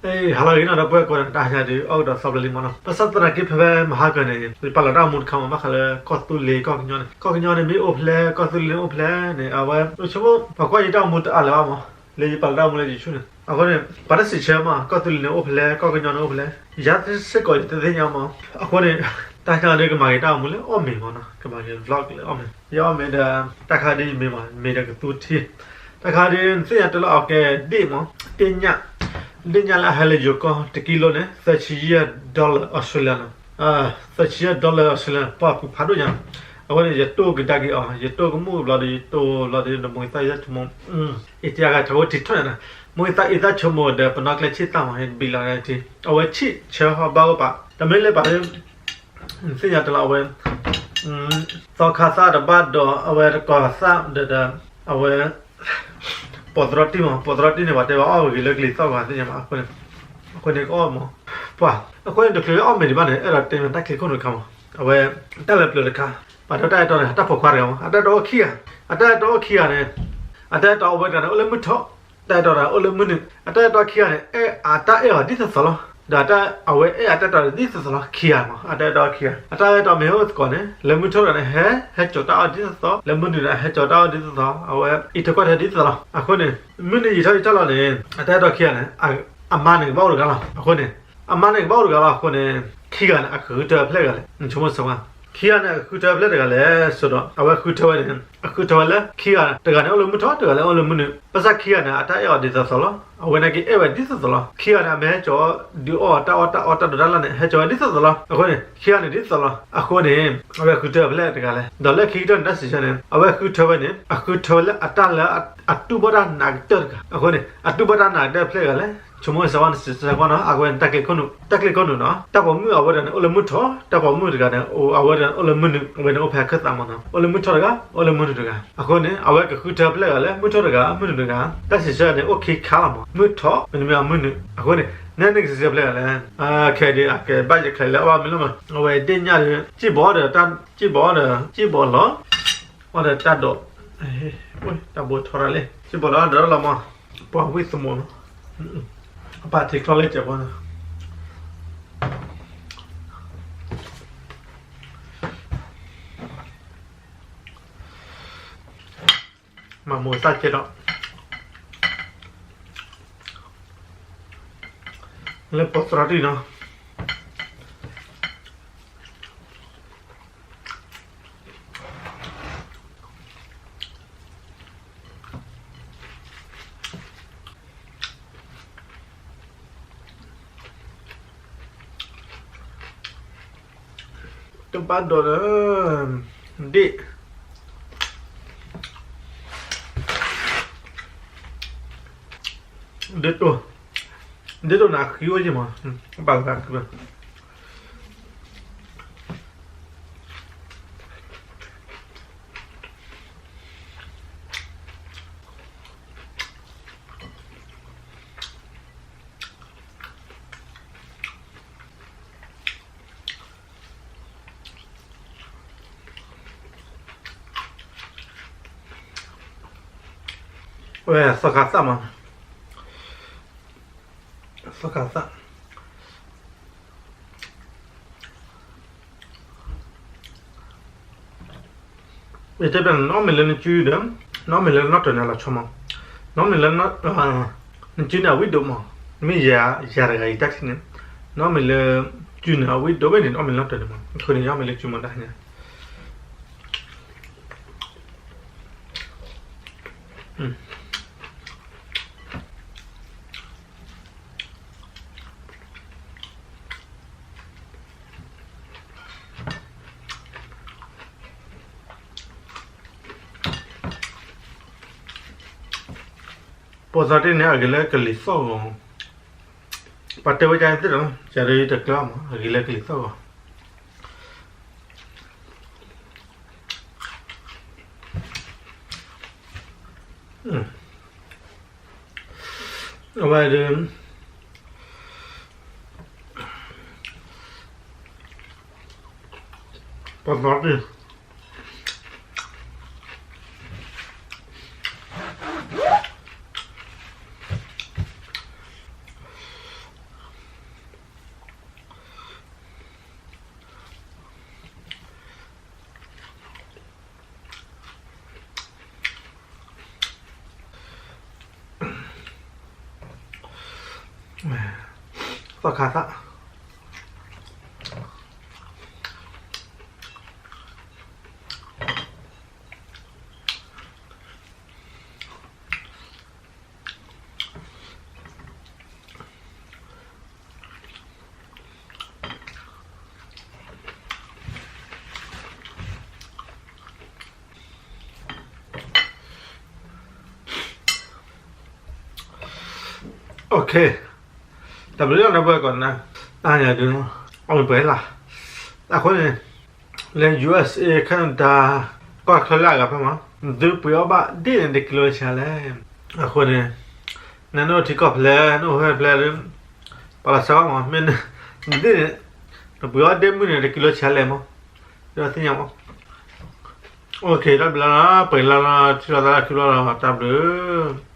ဟါလၢအဂ့ၤနီၤ ဒီပုၢ်ဝဲၢ်ကိးဂၤဒဲး တဟါညါဒီး အီၣ်ကဒီးသီဖျၢၣ်လံမးနီၤ. ဘၣ်ဆၣ်သနာ်က့ ဖဲဖဲမဟါကၢန့ၣ် ယပာ်လီၤတၢ်အိၣ်မူတခါမး ဘၣ်ဃးလၢကီၢ်သူလ့ၤကီၢ်ကညီန့ၣ်, ကီၢ်ကညီန့ၣ် မ့ၢ်အိၣ်ဖဲလဲၣ် ကီၢ်သူလ့ၤန့ၣ်အိၣ်ဖဲလဲၣ်န့ၣ် အဝဲ ဆိကမိၣ် ပှၤကွၢ်ယတၢ်အိၣ်မူတအါလၢၤဘၣ်မး, လၢယပာ်လီၤတၢ်အိၣ်မူလၢ YouTube န့ၣ်. အဃိန့ၣ် ပှၤတစံးဆၢမး ကီၢ်သူလ့ၤန့ၣ်အိၣ်ဖဲလဲၣ် ကီၢ်ကညီန့ၣ်အိၣ်ဖဲလဲၣ်, ယၤစ့ၢ်ကီးယတသ့ၣ်ညါမး. အဃိန့ၣ် တၢ်ခါဒီးကမၤက့ၤတၢ်အိၣ်မူလၢအီၣ်မ့ၤမးနီၤ, ကမၤက့ၤ vlog လၢအီၣ်မ့ၤ, ယအီၣ်မ့ၤဒီး တၢ်ခါဒီးယမ့ၢ်မး မ့ၢ်ဒီးကသူထံ တၢ်ခါဒီး နသ့ၣ်ညါတလၢအကဲဒ့ၣ်မး, ဒ့ၣ်ညၣ်, ဒ့ၣ်ညၣ်လၢအဟဲလၢယိၤကီၢ် တကံလိန့ၣ် သၢဆံယဲၢ် dollar Australia နီၤ, သၢဆံယဲၢ် dollar Australia ပှၢ်ပူၤဖးဒိၣ်ညါ. အဃိန့ၣ် ယတိၢ်ကဒါက့ၤအီၤ, ယတိၢ်ကမူၣ်ဘျီဒီး ယတိၢ်ဘျီဒီး နမိၢ်သၣ်အံသၣ်ဆိကမိၣ်, အံၤတယါဂၤထီၣ်ဝဲထံထီၣ်ညါနီၤ, မိၢ်သၣ်အံသၣ်ဆိကမိၣ်ဒီး ပနီၣ်ကျဲဆံၣ်သၣ်မး ဘံလီၤထံ, အဝဲဆံၣ်ဆၢဟီၣ်ဘၣ်အိၣ်ပာ်, တမ့ၢ်လၢပာ်လၢ နသ့ၣ်ညါတလၢအဝဲ သီခါသၣ်တဘၣ်ဒီး အဝဲတကီၤသၣ်ဒီး အဝဲ ပိာ်သရီတံၢ်မး, ပိာ်သရီတံၢ်န့ၣ် ပှၤတဲဝဲအီၣ်ဂ့ၤလၢကလံၤသီၣ်ဂီၤသ့ၣ်ညါမး, အဃိန့ၣ်ကအီၣ်မး, ပှၤ အဃိန့ၣ် တချုးလၢအီၣ်မ့ၤဒံးဘၣ်န့ၣ် အဲၣ်ဒိးတဲမ့ၢ်တၢ်ချံခိၣ်နူာ်တခါမး, အဝဲ တၢ်လၢပျၢၤတခါ, ပှၤတဲတၢ်အဲၣ်တီန့ၣ် တၢ်ဖိခွါတဂၤမး, အတၢ်အဲၣ်တီအိၣ်ခံဂၤ, အတၢ်အဲၣ်တီအိၣ်ခံဂၤန့ၣ်, အတၢ်အဲၣ်တီအိၣ်ဝဲတဂၤန့ၣ် အိၣ်လၢမုၢ်ထီၣ်, တၢ်အဲၣ်တီတဂၤအိၣ်လၢမုၢ်နုာ်, အတၢ်အဲၣ်တီခံဂၤန့ၣ် အဲၣ်အတၢ်အဲၣ်အီၤဒ်သိးသိးလီၤ, ဒီးအဝဲအဲၣ်အတၢ်အဲၣ်တီဒ်သိးသိးလီၤ ခံဂၤမး, အတၢ်အဲၣ်တီခံဂၤ, အတၢ်အဲၣ်တီမ့ၢ်ဟဲအိၣ်သကိးန့ၣ် လၢမုၢ်ထီၣ်တဂၤန့ၣ် ဟဲ ဟဲစိာ်တၢ်အီၣ်ဒ်သိးသိး, လၢမုၢ်နုာ်န့ၣ် ဟဲစိာ်တၢ်အီၣ်ဒ်သိးသိး, အဝဲအံးထွဲကွၢ်ထွဲဒ်သိးသိးလီၤ. အဃိန့ၣ် မုၢ်နံၤယံာ်ထီၣ်ယံာ်ထီၣ်လီၤန့ၣ် အတၢ်အဲၣ်တီခံဂၤန့ၣ် အမါန့ၣ်ကဘၣ်အိၣ်တဂၤလီၤ. အဃိန့ၣ် အမါန့ၣ်ကဘၣ်အိၣ်တဂၤလီၤ. အဃိန့ၣ် ခံဂၤန့ၣ် အကဃုထၢဖျဲၣ်ဂၤလဲၣ်, နဆိကမိၣ်စၢၤဝဲ, ခံဂၤန့ၣ် အကဃုထၢဖျဲၣ်တဂၤလဲၣ်, ဆိဒီး အဝဲဃုထၢဝဲန့ၣ် အဃုထၢဝဲလၢ ခံဂၤတဂၤန့ၣ် အိၣ်လၢမုၢ်ထီၣ် တဂၤန့ၣ် အိၣ်လၢမုၢ်နုာ်, ဘၣ်ဆၣ်ခံဂၤန့ၣ် အတၢ်အဲၣ်အီၤဒ်သိးသိးလီၤ. အဝဲန့ၣ်က့အဲၣ်ဝဲဒ်သိးသိးလီၤ. ခံဂၤန့ၣ် အမ့ၢ်ဟဲစိာ်ဒုးအီၣ်တၢ်အီၣ်တၢ်အီတၢ်ဒိးတၢ်လၢ်န့ၣ် ဟဲစိာ်ဝဲဒ်သိးသိးလီၤ. အဃိန့ၣ် ခံဂၤန့ၣ်ဒ်သိးလီၤ. အဃိန့ၣ် အဝဲဃုထၢဖျဲၣ်တဂၤလဲၣ်, ဒီးလၢခံကတၢၢ်န့ၣ် တၢ်စံးဆၢန့ၣ် အဝဲဃုထၢဝဲန့ၣ် အဃုထၢဝဲလၢအတၢ်လၢအတူၢ်ဘၣ်တၢ်နာ်ကတၢၢ်တဂၤ. အဃိန့ၣ် အတူၢ်ဘၣ်တၢ်နာ်ကတၢၢ်ဖျဲၣ်ဂၤလဲၣ်, ဆိကမိၣ်စၢၤဝဲန့ၣ် စံးဆၢကွၢ်နီၤ, အဝဲန့ၣ် တၢ်ကျဲခိၣ်နူာ်, တၢ်ကျဲခိၣ်နူာ်နီၤ, တၢ်ပိာ်မုၣ်အဝဲတဂၤန့ၣ် အိၣ်လၢမုၢ်ထီၣ်, တၢ်ပိာ်မုၣ်တဂၤန့ၣ် အဝဲတဂၤန့ၣ် အိၣ်လၢမုၢ်နုာ်, အဝဲန့ၣ်အိၣ်ဖဲအခၢၣ်သးမးနီၤ, အိၣ်လၢမုၢ်ထီၣ်တဂၤ အိၣ်လၢမုၢ်နုာ်တဂၤ. အဃိန့ၣ် အဝဲကဃုထၢဖျဲၣ်ဂၤလၢ မုၢ်ထီၣ်တဂၤ မုၢ်နုာ်တဂၤ, တၢ်စံးဆၢန့ၣ် အိၣ်ခံခါလီၤမး, မုၢ်ထီၣ် မ့တမ့ၢ်မုၢ်နုာ်. အဃိန့ၣ် နဲန့ၣ်ကစံးဆၢဖျဲၣ်ဂၤလဲၣ်, ခဲဒ်အကဘၣ်ယဲၢ်ချဲးလၢအဘၣ်မ့ၢ်လီၤမး, အဝဲဒ့ၣ်ညၣ်ဒီး စံၣ်ဘီဒီး စံၣ်ဘီဒီး စံၣ်ဘီလီၤ, အီဒီးတၢ်ဒိး, တၢ်ဘိထီတၢ်လဲၣ်, စံၣ်ဘီလီၤဒီးလီၤမး, ပှၤဝံၣ်သမူးနီၤ, အပာ်ထံချီလၢကဲပီန့ၣ် မၤမိၢ်သၣ်ကဲဒီး လၢပိာ်သရၣ်တံၢ်နီၤ, တဘၣ်ဒိးဒီး ဒ့ၣ် ဒ့ၣ်တိၢ်, ဒ့ၣ်တိၢ်န့ၣ် အဃံအိၣ်ယံၤမး, ဘၣ်ဂၤဃံဘၣ်. ဝဲသီခါသၣ်မး, သီခါသၣ်. ယတဲပျးန့ၣ် နအီၣ်မ့ၤလၢနစုဒီး နအီၣ်မ့ၤလၢနီၣ်တၢၤန့ၣ်လီၤဆီမး, နအီၣ်မ့ၤလၢ နစုန့ၣ်အဝံၣ်ဒိၣ်မး, မ့ၢ်ယၤတဂၤအံၤတၢ်ထံၣ်န့ၣ်, နအီၣ်မ့ၤလၢစုန့ၣ်အဝံၣ်ဒိၣ်ဘၣ်န့ၣ် နအီၣ်မ့ၤလၢနီၣ်တၢၤန့ၣ်မး, အဃိန့ၣ် ယအီၣ်မ့ၤလၢစုမးတၢ်ညါ ပိာ်သးတ့ၢ်န့ၣ် အဂ့ၤလၢကလံၤသီၣ်ဂီၤ, ပှၤတဲဝဲဒ်န့ၣ်သ့ၣ်ဒီး ယၤဒီးယတကျၢၤမး အဂ့ၤလၢကလံၤသီၣ်ဂီၤ. အဝဲဒီး ပိာ်သးတ့ၢ် အ သီၣ်ခါသၣ် တၢ်ဘျုးလီၤ ဒီပုၢ်ဝဲၢ်ကိးဂၤဒဲး, တၢ်ဟါညါဒုး အီၣ်မ့ၤပှဲၤလၢ်, အဃိန့ၣ် လၢ ယူၢ်အၢၣ်စ့ၣ် Canada ကီၢ်ချၢလၢအဂၤဖဲမး နသုပှ့ၤအီၣ်ဘၣ်ဒ့ၣ်န့ၣ် တကံလိဆံးလဲၣ်. အဃိန့ၣ် နနအိၣ်ထံကီၢ်ဖဲလဲၣ် နအိၣ်ဖဲဖဲလဲၣ်ဒီး ပာ်လီၤစဲးအီၤမး မ့ၢ်နဒ့ၣ်န့ၣ် နပှ့ၤအီၣ်ဒ့ၣ်မုၢ်န့ၣ် တကံလိဆံးလဲၣ်မး, ဒီးသ့ၣ်ညါမး. တၢ်ဘျုးလီၤ ပှဲၤလၢ်လီၤ ထံၣ်လိာ်သးလၢခံဘျီလီၤ တၢ်ဘျုး